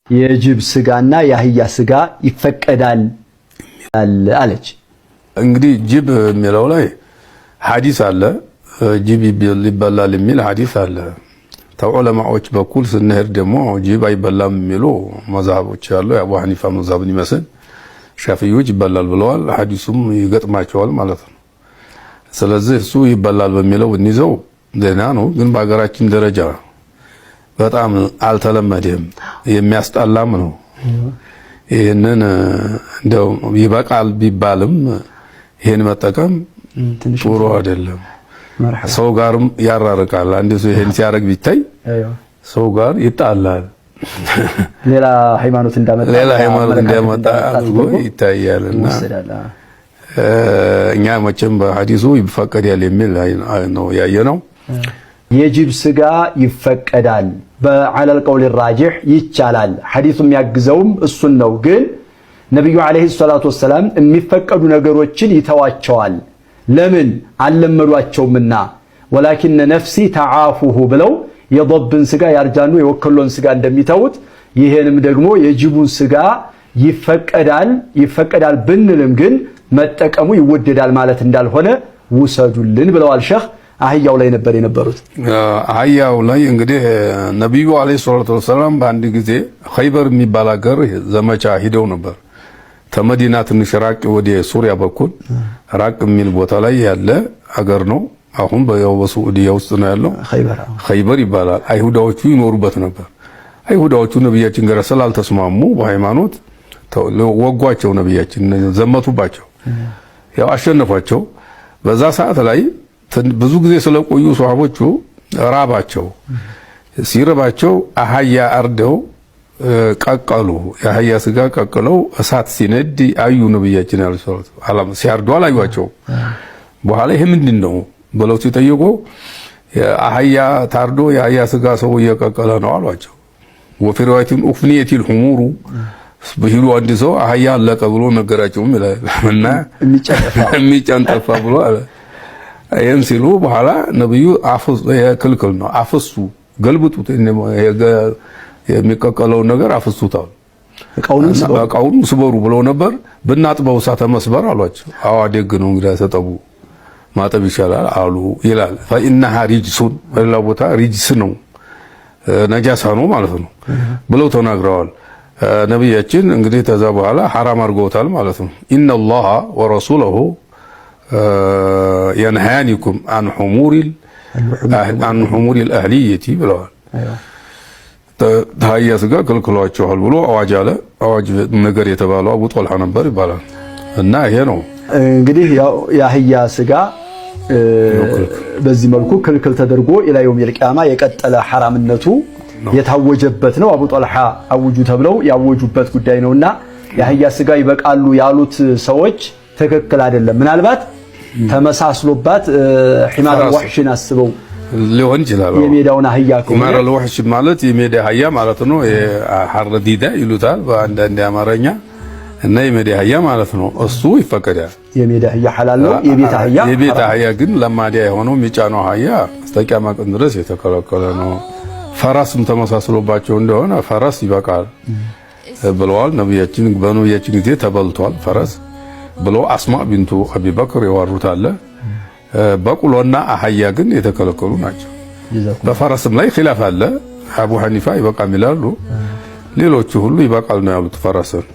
የጅብ ስጋና የአህያ ስጋ ይፈቀዳል አለች። እንግዲህ ጅብ የሚለው ላይ ሐዲስ አለ። ጅብ ይበላል የሚል ሐዲስ አለ። ተዑለማዎች በኩል ስንሄድ ደግሞ ጅብ አይበላም የሚሉ መዛሀቦች አሉ። የአቡ ሐኒፋ መዛሀብን ይመስል ሻፊዮች ይበላል ብለዋል። ሐዲሱም ይገጥማቸዋል ማለት ነው። ስለዚህ እሱ ይበላል በሚለው እንይዘው ደህና ነው። ግን በሀገራችን ደረጃ በጣም አልተለመደም፣ የሚያስጠላም ነው። ይህንን እንደው ይበቃል ቢባልም ይህን መጠቀም ጥሩ አይደለም። ሰው ጋርም ያራርቃል። አንድ ሰው ይሄን ሲያደርግ ቢታይ ሰው ጋር ይጣላል። ሌላ ሃይማኖት እንዳመጣ ሌላ ሃይማኖት እንዳመጣ አድርጎ ይታያልና እኛ መቼም በሐዲሱ ይፈቀዳል የሚል ነው ያየነው። የጅብ ስጋ ይፈቀዳል በ على القول الراجح ይቻላል። ሐዲሱ የሚያግዘውም እሱን ነው። ግን ነቢዩ عليه الصلاة والسلام የሚፈቀዱ ነገሮችን ይተዋቸዋል። ለምን አልለመዷቸውምና፣ ولكن نفسي تعافه ብለው የዶብን ስጋ የአርጃኑ የወከሎን ስጋ እንደሚተዉት ይሄንም ደግሞ የጅቡን ስጋ ይፈቀዳል ይፈቀዳል ብንልም ግን መጠቀሙ ይወደዳል ማለት እንዳልሆነ ውሰዱልን ብለዋል ሸህ። አህያው ላይ ነበር የነበሩት። አህያው ላይ እንግዲህ ነቢዩ عليه الصلاة والسلام በአንድ ጊዜ ኸይበር የሚባል ሀገር ዘመቻ ሂደው ነበር። ተመዲና ትንሽ ራቅ ወደ ሱሪያ በኩል ራቅ የሚል ቦታ ላይ ያለ አገር ነው። አሁን በሱዑዲያ ውስጥ ነው ያለው። ኸይበር ይባላል። አይሁዳዎቹ ይኖሩበት ነበር። አይሁዳዎቹ ነቢያችን ጋር ስላልተስማሙ በሃይማኖት ወጓቸው፣ ነቢያችን ዘመቱባቸው፣ ያው አሸነፏቸው። በዛ ሰዓት ላይ ብዙ ጊዜ ስለቆዩ ሰሃቦቹ ራባቸው። ሲርባቸው አህያ አርደው ቀቀሉ። የአህያ ስጋ ቀቅለው እሳት ሲነድ አዩ። ነብያችን ሲያርዱ አላዩቸው። በኋላ ይሄ ምንድን ነው ብለው ሲጠይቁ አህያ ታርዶ የአህያ ስጋ ሰው እየቀቀለ ነው አሏቸው። وفي رواية أفنيت الحمر ቢሉ አንድ ሰው አህያ አለቀ ብሎ ነገራቸውም ይላል እና የሚጫን ጠፋ ብሎ አለ። ይህን ሲሉ በኋላ ነብዩ ክልክል ነው አፍሱ፣ ገልብጡት የሚቀቀለውን ነገር አፍሱት አሉ። እቃውንም ስበሩ ብለው ነበር። ብናጥበው እሳተ መስበር አሏቸው። አዋ ደግ ነው እንግዲህ ተጠቡ ማጠብ ይሻላል አሉ ይላል። فإنها رجس በሌላ ቦታ رجس ነው ነጃሳ ነው ማለት ነው ብለው ተናግረዋል። ነቢያችን እንግዲህ ከዛ በኋላ ሐራም አድርገውታል ማለት ነው። إن الله ورسوله ينهيانكم عن حمر الأهلية ብለዋል። ታህያ ስጋ ከልክሏቸዋል ብሎ አዋጅ አለ። አዋጅ ነገር የተባለው አቡ ጦልሃ ነበር ይባላል። እና ይሄ ነው እንግዲህ የአህያ ስጋ በዚህ መልኩ ክልክል ተደርጎ إلى يوم القيامة የቀጠለ ሐራምነቱ የታወጀበት ነው። አቡ ጦልሃ አውጁ ተብለው ያወጁበት ጉዳይ ነውና የአህያ ስጋ ይበቃሉ ያሉት ሰዎች ትክክል አይደለም። ምናልባት ተመሳስሎባት حمار الوحش ን አስበው ሊሆን ይችላል። የሜዳውን አህያ ከሆነ حمار الوحش ማለት የሜዳ አህያ ማለት ነው። ሐረዲዳ ይሉታል በአንዳንድ አማርኛ እና የሜዳ አህያ ማለት ነው። እሱ ይፈቀዳል። የሜዳ አህያ ሐላል ነው። የቤት አህያ የቤት አህያ ግን ለማዲያ የሆነው የሚጫነው አህያ እስከ ቂያማ ቀን ድረስ የተከለከለ ነው። ፈረስም ተመሳስሎባቸው እንደሆነ ፈረስ ይበቃል ብለዋል ነብያችን። በነብያችን ጊዜ ተበልቷል ፈረስ ብለው አስማ ቢንቱ አቢበክር የዋሩት አለ። በቅሎና አህያ ግን የተከለከሉ ናቸው። በፈረስም ላይ ኺላፍ አለ። አቡ ሐኒፋ ይበቃም ይላሉ፣ ሌሎቹ ሁሉ ይበቃል ነው ያሉት ፈረስን።